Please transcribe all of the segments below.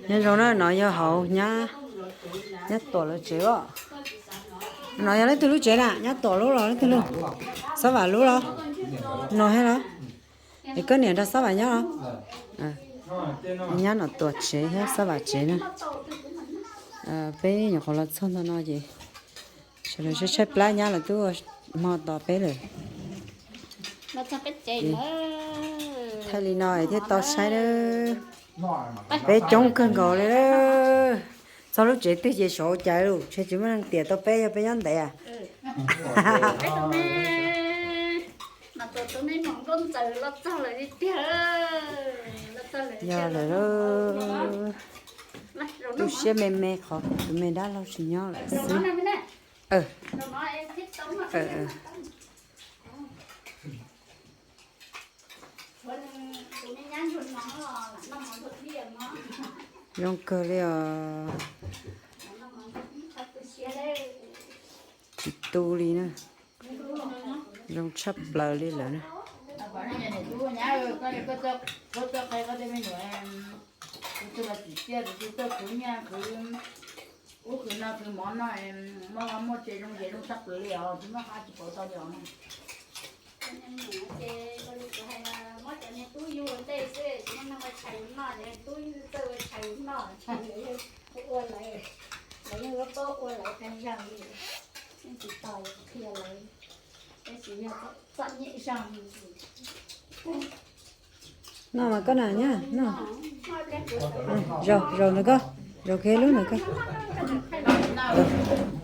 Nyob zoo na, no yog hauv nyab, nyab Tuam lawv tsev os. No yog leej twg lub tsev na, nyab Tuam lub los leej twg lub? Xab Vam lub los? No thiab los? Es koj niam nrog Xab Vam nyob los? Nyab no Tuam tsev thiab Xab Vam tsev na. Peb nyuam qhuav los txog ntawm no ces sawv daws tshaib tshaib plab, nyab lawv twb ua hmo tos peb lawm. Thaij li no thiaj tau saib na. Peb coob kawg nkaus li. Txog lub tsev twg ces saum ua cas lus, ntshe tsis muaj neeg tiam tau peb, yog peb nyob ntev. Yog lawm, tu siab me me qhov tus me dab laug tsis nyob lawm xwb. Zoo kawg li os. Tsis tu li na. Zoo tshaj plaws li lawm na. Ub, khwv no khwv mov no, muaj muaj tsev zoo ces zoo tshaj plaws li os, tsis muaj qab tsis pauv tau li os. Ces kuv hais muab cov niag tub yug ua ntej xwb, tsis muaj neeg ua tshais yus noj, cov niag tub yug txawj ua tshais yus noj, ua lawv, lawv yeej yuav paub ua lawv tag zog li, yeej tsis tos yus qhia lawv, tab sis yog txom nyem zog li. Noj mas koj na nyab, noj. Zaum, zaum ntawm koj, zaum kiag lub ntawm koj.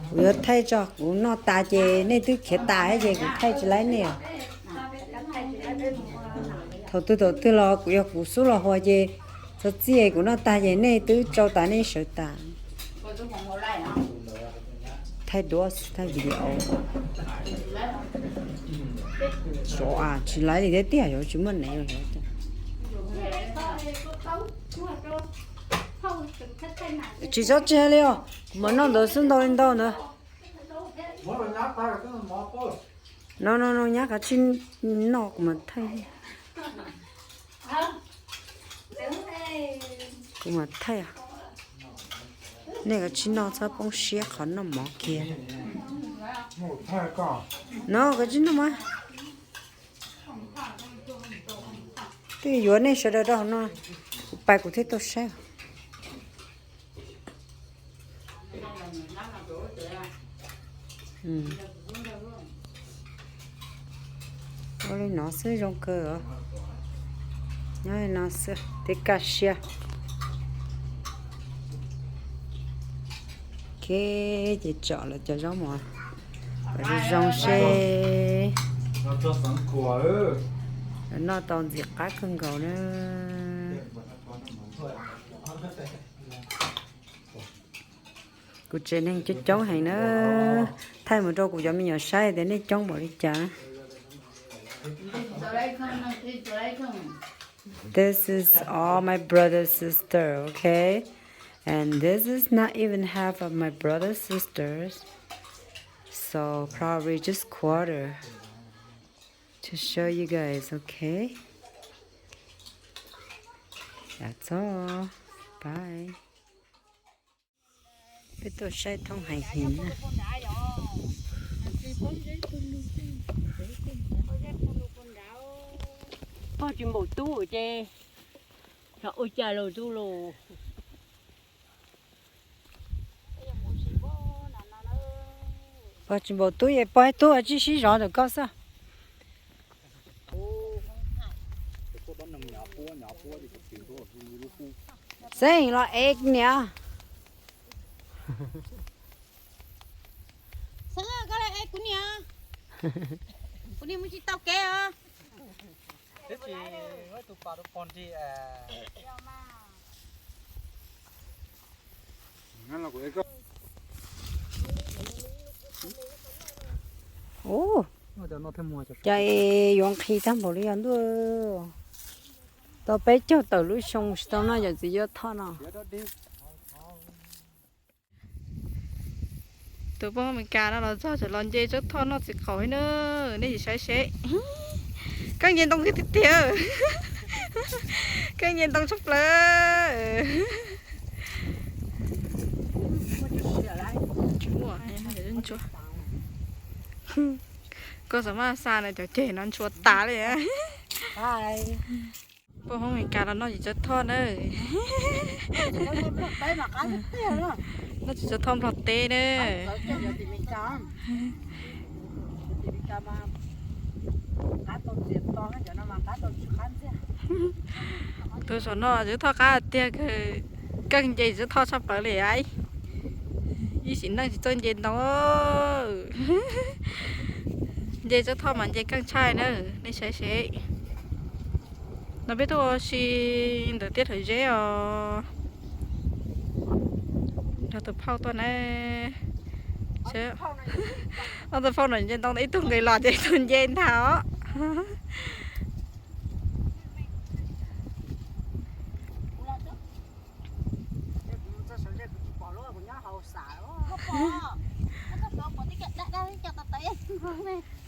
Kuv yuav thaij tso, kuv noj tas ces nej twb khiav tas ces kuv thaij tsis laib nej. Thaum twg thaum twg los kuv yog kuv xub los huas ces txhob txij, kuv noj tag ces nej twb tsau tas nej sawv tas. Thaij duab, thaij video. Sov a, tsis laib li thiab tiag, yuav tsis muaj nev los. Tsis txhob tseg li os, kuv mam noj ntawd xwb, ntau li ntau ntawd. No no no, nyab kav tsij noj kuv mam thaij. Kuv mam thaij. Nej kav tsij noj, txhob poob siab qhov noj mov kiag. No kav tsij noj mas. Twb yuav nej sawv daws rau hauv no, kuv pais kuv thiaj tau saib. Ua li no xwb zoo kawg os. Nyob li no xwb thiaj kaj siab. Ok, ces tsom lawv cov zaub mov kom zoo zoo seb. Noj tau ntxim qab kawg nkaus na. Kuv tsev neeg coob coob heev na. Thaij mus rau kuv cov me nyuam saib tias nej coob npaum li cas. This is all my brother sister, okay? And this is not even half of my brother sisters. So probably just quarter to show you guys, okay? That's all. Bye. Peb tuaj saib thoob hais his na. Pog tsis npaum tub ces yog ua cas los tub los. Pog tsis npaum tub es pog tub tsis sib zov ntawm koj xwb. Xeeb los ev kuv niam. Xeeb, koj los ev kuv niam. Kuv niam mus tsis tau kev os. Ub, cas yuav nqhis tag npaum li os ntuj. Tau peb caug tawm lub xyoo tsis tau noj yawm txiv cuab thoj no. Tus poj Amelikas no los txog tseem los nce tsob thoj noj txiv qaub na, nej sim saib seb. Koj nce ntoo tiag tiag, koj nce ntoo tshaj plaws. Koj xav mas xa na cov ceg no ntshua tas li. Poj Hmoob Amelikas los noj tsis txawj thoj na. Noj tsis txawj thoj Nplog teb na. Tus saum no tsis thoj qab tiag, keej nce tsis thoj tshaj plaws li. Ib sim neej tsis txawj nce ntoo. Nce txawj thoj mas nce keej tshaj na, nej saib seb. No peb tuaj ua si ntawm tiaj rhawv zeb os. Nrog tus phauj tuaj na. Ob tug phauj no nce ntoo, ib tug nqis los ces ib tug nce ntag os.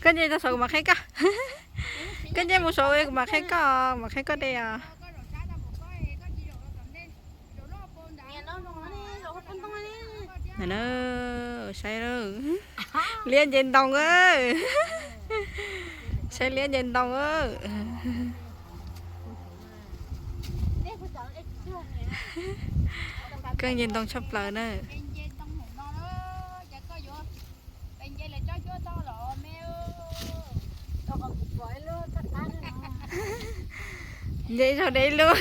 Koj nce tau saud kuv mam qhia koj. Koj nce mus saud kuv mam qhia koj, mam qhia koj de os. Saib liab nce ntoo, saib liab nce ntoo. Keej nce ntoo tshaj plaws na. Nce ib zaug de ib lub.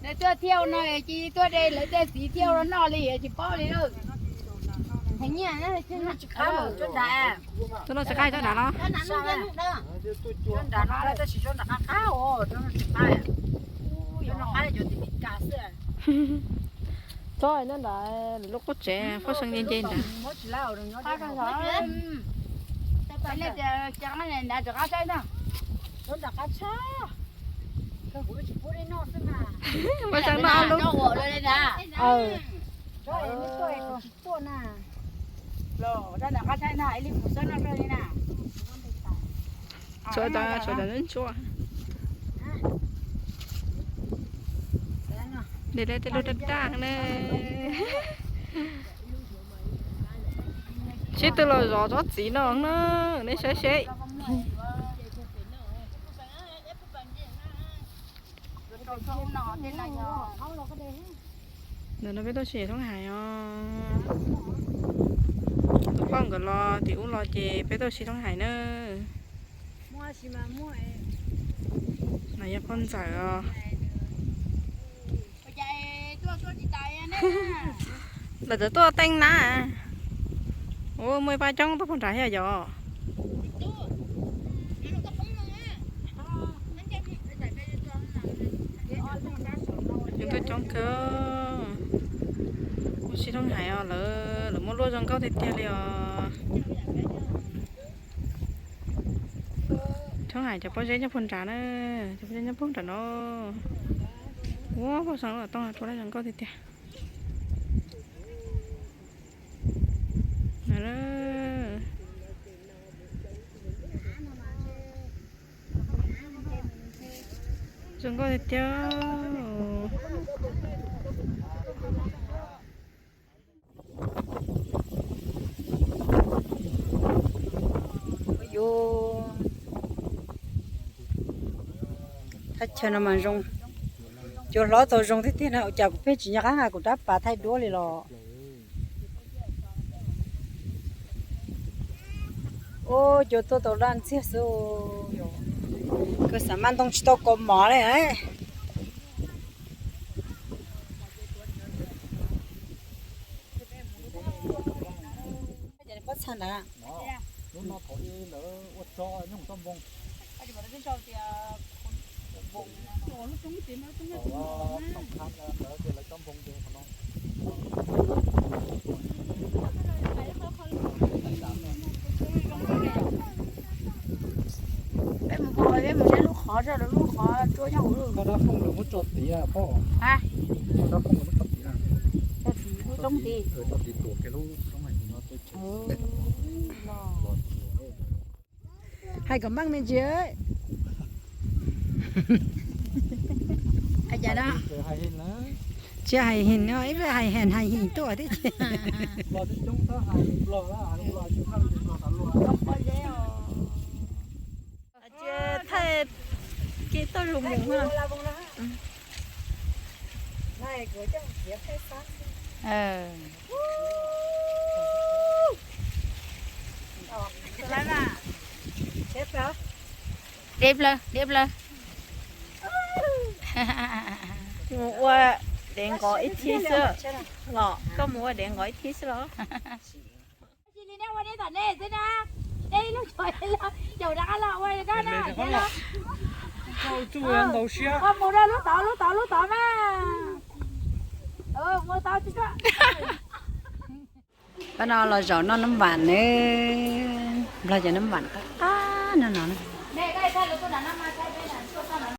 Nws tuaj thiaj no ces tuaj de lawv tej txiv thiaj ua noj li tsis paub li. Tuaj noj tsis qab tsob nrad no. Tsob nyob nrad lub qub tsev phob seev nce nce nrad. Phob seev noj lub. Tshuav cov ntsuab. De tej lub daj daj na. Sib tw los zov tsob txiv no na, nej saib seb. Ntawm no peb tuaj sim thoob hais os. Tus phauj nkawd los tim ub los ces peb tuaj sim thoob hais na. No yog phauj ntxawm os. Lawv txawm tuaj teej na. Ua muaj ib pab coob tuaj puag nrad thiab yom. Coob kawg. Ua si thoob hais os, lawv, lawv muab luaj zoo nkauj tiag tiag li os. Thoob hais cov pob zeb nyob puag nrad na, cov pob zeb nyob puag nrad no. Ua paj xeem los tooj rau lawv zoo nkauj tiag tiag. Zoo nkauj tiag tiag. Thaj chaw no mas zoo, cua hlob tau zoo tiag tiag na. Ua cas kuv pheej tsis nco qab nqa kuv rab pas thaij duab li los. Ua cua tuaj tau laj ntxiag xwb. Kawg xav maj ntoo tsis tau kaus mom li. Pob txha ntawd. Peb mus pom peb mus saib lub qhov, lub qhov tsuab nyob hauv lub. Koj dab phooj lawv muab tso tid poj. Koj dab phooj lawv muab tso tid na. Lub roob tid. Tso tid tuam kiag lub roob no. Hais kom meej me ntsis. Tsis hais him no, ib pliag hais him hais him tuaj thiab ces. Thaij kev toj zus mus. Deb plaws, deb plaws. Mus ua dev nqos ib thib xwb los, koj mus ua dev nqos ib thib xwb los. Pab no los zaum noj nab npam nawb, Nplog cov nab npam qab qab no no.